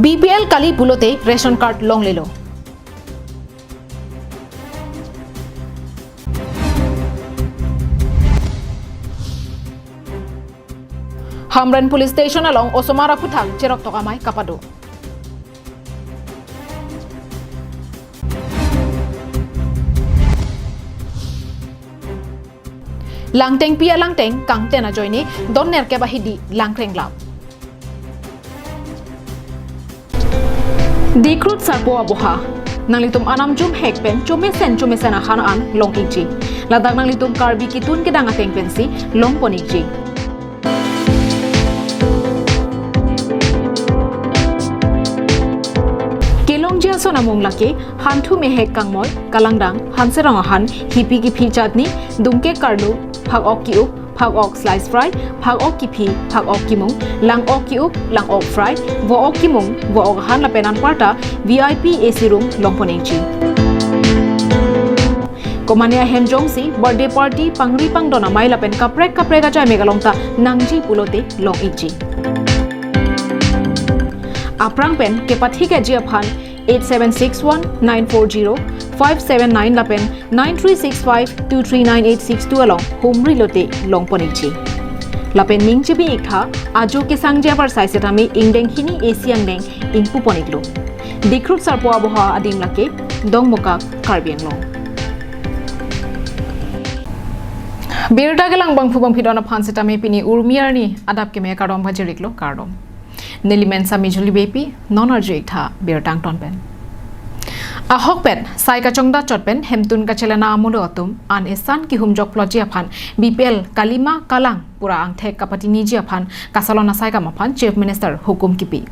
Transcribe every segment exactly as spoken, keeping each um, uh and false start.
B P L kali pulote ration card longlelo. Hamren Police Station along osomar aphuthak cheroktok amei kapado. Langtengpi alangteng kangten ajoine don nerkep ahidi langkrenglap. Dikrut sarpo aboha. Nanglitum anam jumhek pen chomesen chomesen ahan an long ikji. Ladak nanglitum Karbi ketun kedang ateng pensi longpon ikji. Kelongji ason amung lake, hanthu mehek kangmoi, kalangdang, hanserong ahan, hipi kiphi chutney, dungke karlu, phak-ok ki-up, phak-ok slice fry, phak-ok kiphi, phak-ok kimung, lang-ok ki-up, lang-ok fry, vo-ok kimung, vo-ok ahan lapen anparta V I P A C room longpon ikji. Komane ahem jongsi birthday party, pangri pangdon amei lapen kaprek kaprek ajai megalong ta nangji pulote long ikji. Aphrang pen kepathikji aphan eight seven six one nine four zero five seven nine lapen nine three six five two three nine eight six two along humri lote longpon ikji. Lapen ning chibi iktha, ajo kesangji abarsai setame ingdeng hini A C angdeng ingpupon iklo. Dikrut sarpo aboha adim lake Dongmukak, Karbi Anglong. Birta kelang bangphu bangphi don aphan setame pini urmi arni adap keme kardom pajiriklo, kardom. Neli men Sami Juli Beypi, non arju iktha birta angton pen. Ahokpet sai kachongdat chot pen hemtun kachelana amulo atum an esan kihumjok plotji aphan B P L kalima kalang pura angthek kapatiniji aphan kasalon asaikam aphan Chief Minister hukum kipi.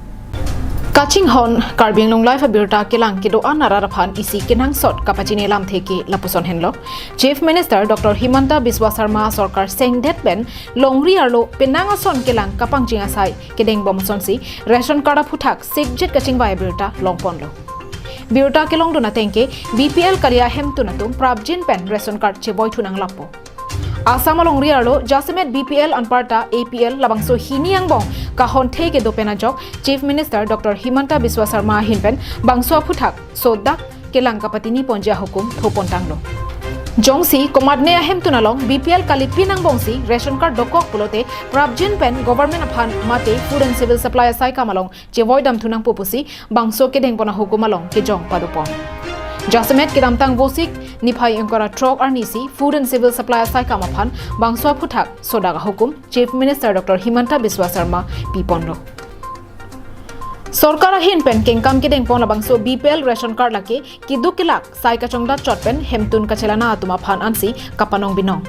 Kachinghon, Karbi Anglong Live abirta kelang kedo-an arat aphan isi kenangsot kapachini alamthe ke lapuson henlo. Chief Minister Doctor Himanta Biswa Sarma sorkar sengdet pen longri arlo penang ason kelang kapangching asai kedengbom asonsi ration card aphuthak sikjit kachingvai abirta longponlo. Birta kelongdun ateng ke B P L kali ahemtun atum prapjin pen ration card chevoithu nanglappo. Assam alongri arlo jasemet B P L anparta A P L labangso hini angbong kahonthe kedo pen ajok Chief Minister Doctor Himanta Biswa Sarma ahin pen bangso aphuthak sodak kelang kapatiniponji ahukum thopontanglo. Jongsi komatne ahemtun along B P L kalipin angbongsi ration card dokok pulote prapjin pen government aphan mate Food and Civil Supply asaikam along chevoidamthu nangpo pusi bangso kedengpon ahukum along kejong padopon. Jasemet kedamtang Vosik niphai ingkoi ra throk arnisi Food and Civil Supply asaikam aphan bangso aphuthak sodak ahukum Chief Minister Doctor Himanta Biswa Sarma piponlo. Sorkar ahin pen kengkam kedengpon labangso B P L ration card lake keduk kelak sai kachongdat chot pen hemtun kachelana atum aphan ansi kapanong binong.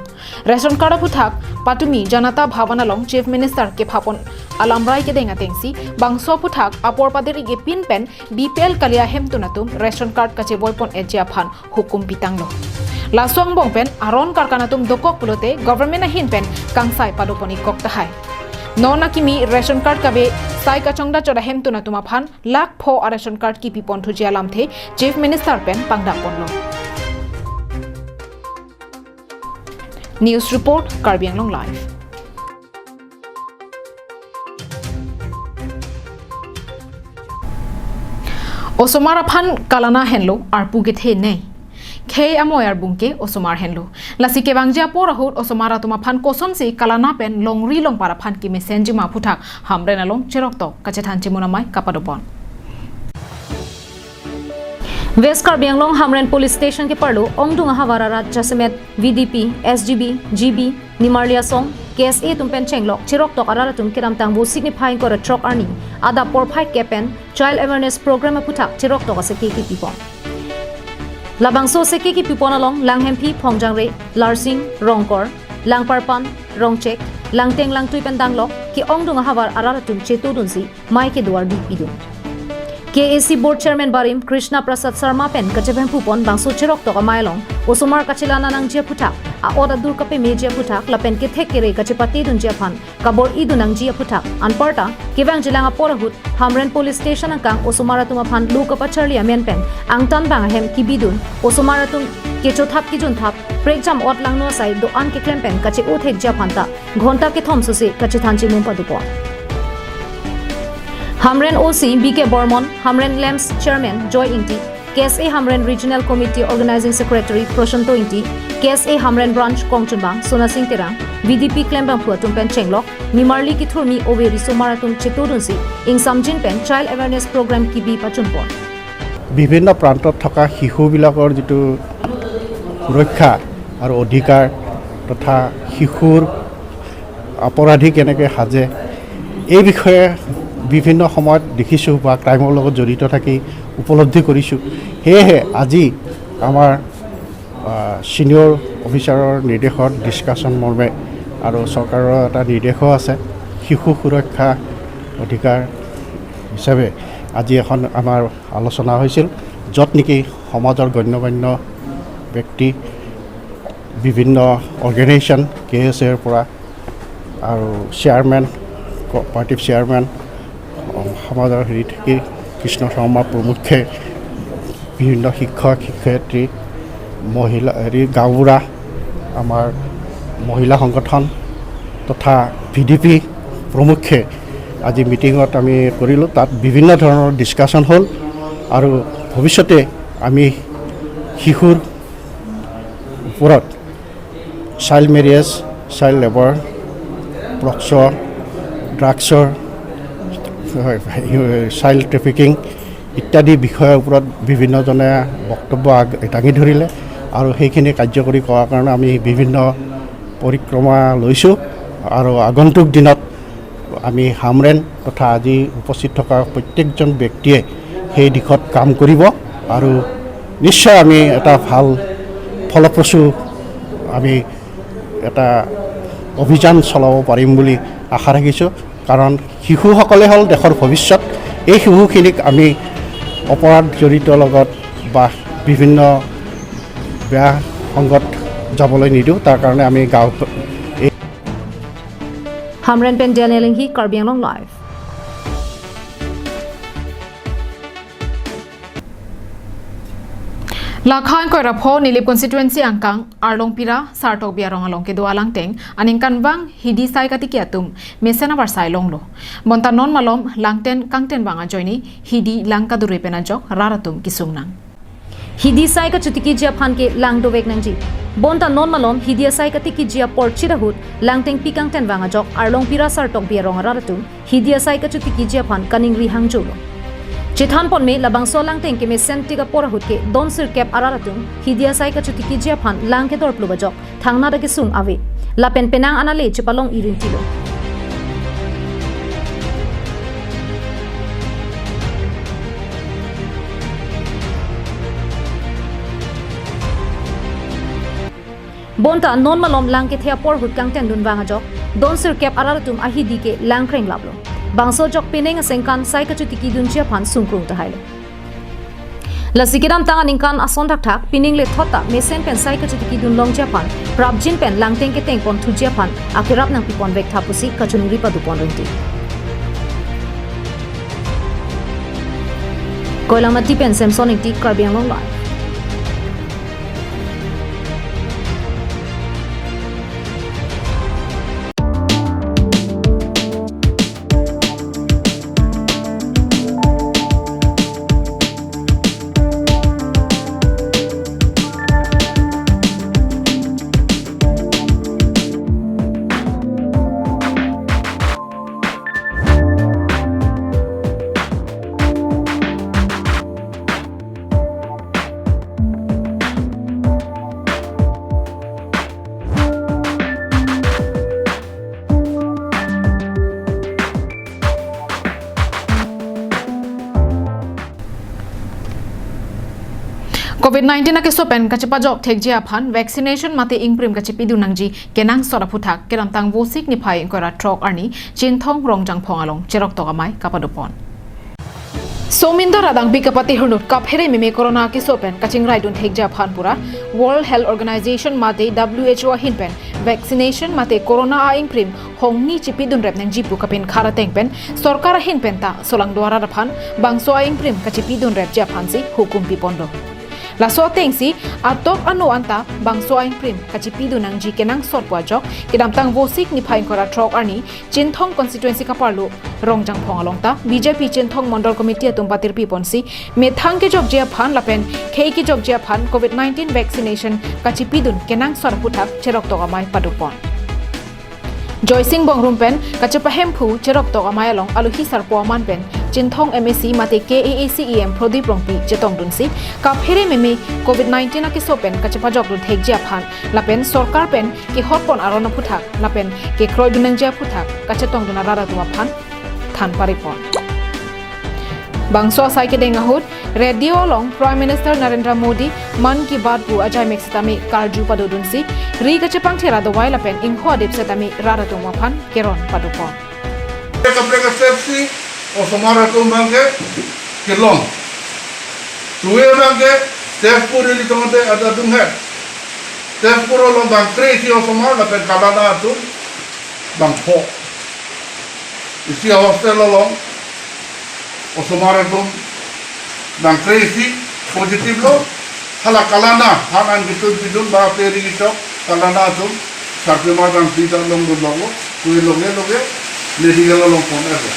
Ration card aphuthak patumi Janata Bhavan along Chief Minister kephapon alamrai kedeng atengsi bangso aphuthak apor padir-ik epin pen B P L kali ahemtun atum ration card kachevoipon-etji aphan hukum pitanglo. Laso angbong pen aron karkan atum dokok pulote government ahin pen kangsai padopon-ikkok tahai. Non akimi ration card kave sai kachongdat chot ahemtun atum aphan lakh pho a-ration card kipiponthuji alamthe Chief Minister pen pangdamponlo. News report, Karbi Anglong Live. Osomar aphan kalana henlo, arpu kethenei. Khei amoi arbung ke osomar henlo. Lasi kevangji apor ahut osomar atum aphan kosonsi kalana pen longri longpat aphan kemesenjima aphuthak Hamren along cheroktok kachethan chimun amei kapadopon. West Karbi Anglong Hamren Police Station keparlo ongdung ahavar arat jasemet V D P, S G B, G B, Nimarli Asong, K S A atum pen chenglok cheroktok arat atum kedamtang Vosik niphai ingkoi ra throk arni adap porphai kep pen Child Awareness Program aphuthak cheroktok aseke kipipon. Labangso aseke kipipon along Langhemphi, Phongjangre, Larsing, Rongkor, Langparpan, Rongchek, Langteng Langtui pen danglok ke-ongdung ahavar arat atum chetodunsi mei kedo ardi pidun. K A C Board Chairman barim Krishna Prasad Sharma pen kachevemphupon bangso cheroktok amei along osomar kachelana nangji aphuthak, a-ot adur kapemeji aphuthak lapen kethek kere kachepatedunji aphan kabor-idun nangji aphuthak. Anparta kevangjilang apor ahut Hamren Police Station angkang osomar atum aphan lo kapacharli amen pen angtan bang ahem kibidun, osomar atum kechothap kejunthap prekjam ot langno asai do-an keklem pen kache-o thekji aphan ta ghonta kethom sose kachethan chimun padopon. Hamren O C B K Bormon, Hamren LAMPS Chairman Joy Ingti, K S A Hamren Regional Committee Organizing Secretary Prashanto Ingti, K S A Hamren Branch Kongchunbang Sonasing Terang, V D P klembangphu atum pen chenglok, nimarli kethurmi ove risomar atum chetudunsi, ingsamjin pen Child Awareness Program kebi pachunpon. বিভিন্ন প্ৰান্তত থকা শিশুবিলাকৰ যিটো সুৰক্ষা আৰু অধিকাৰ তথা শিশুৰ অপৰাধী কেনেকৈ সাজে, এই বিষয়ে বিভিন্ন সময়ত দেখিছোঁ বা ক্ৰাইমৰ লগত জড়িত থাকি উপলব্ধি কৰিছোঁ। সেয়েহে আজি আমাৰ ছিনিয়ৰ অফিচাৰৰ নিৰ্দেশত, ডিছকাশ্যন মৰ্মে আৰু চৰকাৰৰ এটা নিৰ্দেশো আছে, শিশু সুৰক্ষা অধিকাৰ হিচাপে আজি এখন আমাৰ আলোচনা হৈছিল, য'ত নেকি সমাজৰ গণ্যমান্য ব্যক্তি, বিভিন্ন অৰ্গেনাইজেশ্যন, কে এছ এৰ পৰা আৰু চেয়াৰমেন, কোঅপাৰেটিভ চেয়াৰমেন, সমাজৰ হেৰি থাকি কৃষ্ণ শৰ্মা প্ৰমুখ্যে বিভিন্ন শিক্ষক শিক্ষয়িত্ৰী, মহিলা হেৰি গাঁওবুঢ়া, আমাৰ মহিলা সংগঠন তথা ভি ডি পি প্ৰমুখ্যে আজি মিটিঙত আমি কৰিলোঁ। তাত বিভিন্ন ধৰণৰ ডিছকাশ্যন হ'ল আৰু ভৱিষ্যতে আমি শিশুৰ ওপৰত child marriage, child labour, POCSO, ড্ৰাগছৰ, চাইল্ড ট্ৰেফিকিং ইত্যাদি বিষয়ৰ ওপৰত বিভিন্নজনে বক্তব্য আগ দাঙি ধৰিলে আৰু সেইখিনি কাৰ্যকৰী কৰাৰ কাৰণে আমি বিভিন্ন পৰিক্ৰমা লৈছোঁ আৰু আগন্তুক দিনত আমি হামৰেণ তথা আজি উপস্থিত থকা প্ৰত্যেকজন ব্যক্তিয়ে সেই দিশত কাম কৰিব আৰু নিশ্চয় আমি এটা ভাল ফলপ্ৰসূ আমি এটা অভিযান চলাব পাৰিম বুলি আশা ৰাখিছোঁ। কাৰণ শিশুসকলে হ'ল দেশৰ ভৱিষ্যত। এই শিশুখিনিক আমি অপৰাধ জড়িত লগত বা বিভিন্ন বেয়া সংগত যাবলৈ নিদিওঁ। তাৰ কাৰণে আমি গাঁও Hamren pen Daniel Inghi, Karbi Anglong Live. Lakha ingkoi ra pho Nilip constituency angkang Arlongpira Sartokbi arong along kedo alangteng aningkanvang hidi sai katiki atum mesen avarsai longlo. Bonta non malom langten kangtenvang ajoine hidi lang kadure pen ajok rat atum kesung nang. Hidi sai kachotikiji aphan ke lang dovek nangji. Bonta non malom hidi asai katikiji apor chit ahut langtengpi kangtenvang ajok Arlongpira Sartokbi arong arat atum hidi asai kachotikiji aphan kaningri hangjolo. Chethanponme labangso alangteng kemesen tik apor ahut ke don sirkep arat atum hidi asai kachotikiji aphan lang kedorplup ajok thangnat akesung ave. Lapen penang anale chepalong irin tilo. Bonta non malom lang kethe apor ahut kangtendunvang ajok don sirkep arat atum ahidi ke lang krenglaplo. Bangso ajok penang asengkan sai kachotikidunji aphan sungkrung tahailo. Lasi kedamtang aningkan ason thakthak pining le thot ta mesen pen sai kachotikidun longji aphan prapjin pen langteng ketengpon thuji aphan akerap nangpiponvek tha pusi kachiningri padupon rinti. Koilamati pen Samson Ingti, Karbi Anglong Live. Covid nineteen akeso pen kachepajok thekji aphan vaccination mate ingprim kachepidun nangji kenangsot aphuthak kedamtang Vosik niphai ingkoi ra throk arni Chinthong Rongjangphong along cheroktok amei kapadopon. Somindo Radangpi kapatehurnut kaphere meme corona akeso pen kachingraidun thekji aphan pura World Health Organization mate W H O ahin pen vaccination mate corona a-ingprim hongni chepidunrep nangji pu kapinkhat ateng pen sorkar ahin pen ta solangdo arat aphan bangso a-ingprim kachepidunrepji aphansi hukum piponlo. Laso atengsi atok ano anta bangso aingprim kachipidun nangji kenangsot pu ajok kedamtang Vosik niphai ingkoi ra throk arni Chinthong constituency kaparlo Rongjangphong along ta B J P Chinthong Mondol Committee atum patirpi ponsi methang kejokji aphan lapen khei kejokji aphan Covid nineteen vaccination kachipidun kenangsot aphuthak cheroktok amei padopon. Joysing Bongrung pen kachepahemphu cheroktok amei along alohi sarpo aman pen Chinthong M A C mate K A A C E M Prodip Rongpi chetongdunsi kaphere meme Covid nineteen akeso pen kachepajokdun thekji aphan lapen sorkar pen kehotpon aron aphuthak lapen kekroidun nangji aphuthak kachetongdun arat atum aphan than paripon. Bangso asai kedeng ahut radio along Prime Minister Narendra Modi Mann Ki Baat pu ajaimek sitame karju padodunsi ri kachepangthir adovai lapen ingho adip sitame rat atum aphan keron padopon. Kaprek kaprek si osomar atum abangke kelong. Tuwe abangke Tezpur ilitum ante ada dunghet. Tezpur along bang kre-isi osomar lapen kalana atum bang pho. Isi hostel along osomar atum bang kre-isi positive lo. Hala kalana han an kitun pidun ba teri chok kalana atum sarpimar bang pidun longdun longlo. Tuwe loge loge medical along pon ero.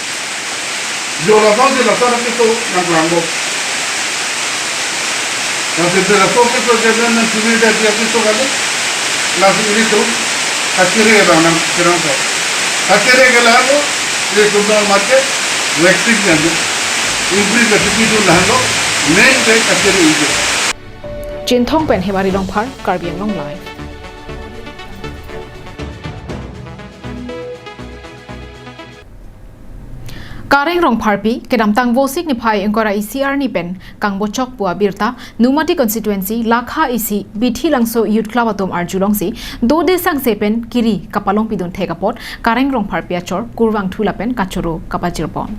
Jo labang di lasar akeso nangklang lo. Lasi bela so ke project nang suri da dia ke so kali. Lasi ilitum kachere bang nangcherang ko. Kachere ke lalu ilitum nang market vaccine nang. Increase kachipidun lahenlo main ke kachere ide. Chinthong pen Hemari Longphar, Karbi Anglong Live. Kareng Rongpharpi, kedamtang Vosik niphai ingkoi ra isi arni pen kangbochok pu abirta, Nomati constituency, Lakha isi, Bithi Langso Youth Club atum arjulongsi, dode sangse pen kiri kapalongpidun thek apot, Kareng Rongpharpi achor, kurvangthu lapen kachoro kapajirpon.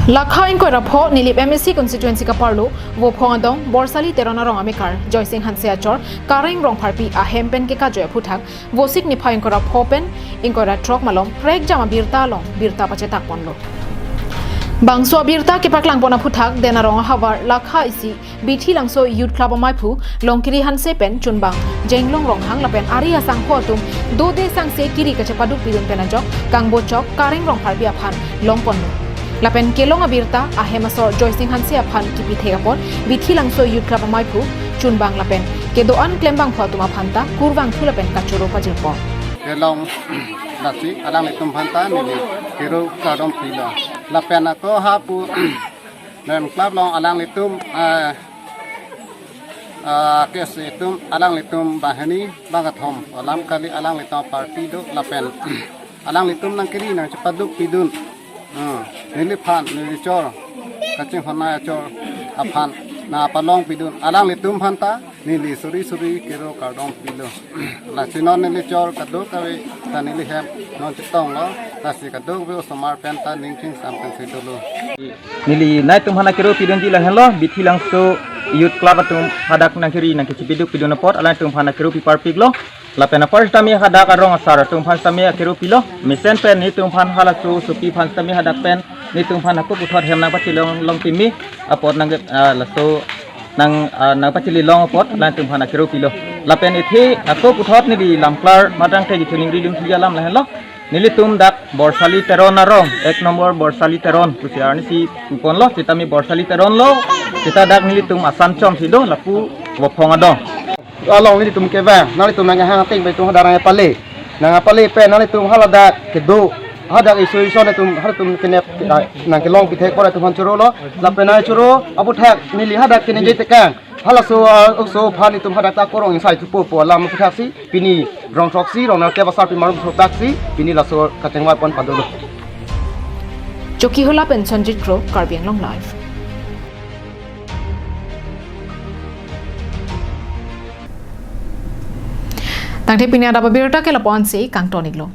Lakha ingkoi ra pho Nilip M A C constituency kaparlo, Vophong adong, Borsali Teron arong amekar, Joysing Hanse achor, Kareng Rongpharpi ahem pen kekajoi aphuthak, Vosik niphai ingkoi ra pho pen ingkoi ra throk malom prekjam abirta along birta pachetakponlo. Bangso abirta kepaklangpon aphuthak Den arong ahavar Lakha isi Bithi Langso Youth Club amaiphu Longkiri Hanse pen chunbang Jenglong Ronghang lapen ari asangho atum dode sangse kiri kachepadukpidun pen ajok kangbochok Kareng Rongpharpi aphan longponlo. Lapen kelong abirta ahem asor Joysing Hanse aphan kipithek apot Bithi Langso Youth Club amaiphu chunbang lapen kedo-an klembangphu atum aphan ta kurvangthu lapen kachoro pajirpon. Kelong lasi alanglitum aphan ta neli kero kardom pilo. Lapen ako ha pu nem club along alanglitum, eh, ah, ke si itum alanglitum banghini bangkethom alam kali alanglitum party do lapen alanglitum nangkiri nangchepadukpidun. Hmm, neliphan, nelichor, kachinghon achor aphan nangpalongpidun. Alanglitum aphan ta neli suri suri kero kardom pilo. Lasi non nelichor kadokave ta nelihem non chetonglo. Lasi kadokave osomar pen ta ning chingsam pensi dolo. Neli nangtum aphan kero pidunji lahenlo, Bithi Langso Youth Club atum hadak nangkiri nangkechipidukpidun apot, alanglitum aphan kero piparpiklo. Lapen apar sitame hadak arong asar atum aphan sitame kero pilo. Mesen pen netum aphan halaso sopi aphan sitame hadak pen netum aphan ako puthot hem nangpachilong long timi apot nang, ah, laso nang, ah, nangpachililong apot alanglitum aphan kero pilo. Lapen ithi ako puthot neli lamklar matang te jitu ningri dun thuji alam lahenlo. Nelitum dak Borsali Teron arong, ek nombor Borsali Teron pusi arnisi puponlo, sitame Borsali Teron lo, sita dak nelitum Asanchom si do, lapu Vophong adong. Along nelitum kevang, nanglitum nangkehang ateng pen itum hadak nangpale. Nangpale pen nanglitum haladak kedo, hadak isu isu nanglitum, halatum kenep, ah, nangkelong pithek apot itum aphan chorolo, lapen nangchoro aphuthak neli hadak keningje tekang. Halaso, ah, oso aphan itum hadak ta korong insai thupo pu alam aphuthak si, pini rong throksi, rong nerkep asarpi marum throksi, pini laso kachingvaipon padolo. Chokihola pen Sonjit Kro, Karbi Anglong Live. Tangte pini adap abirta ke lapu-an si kangton-iklo.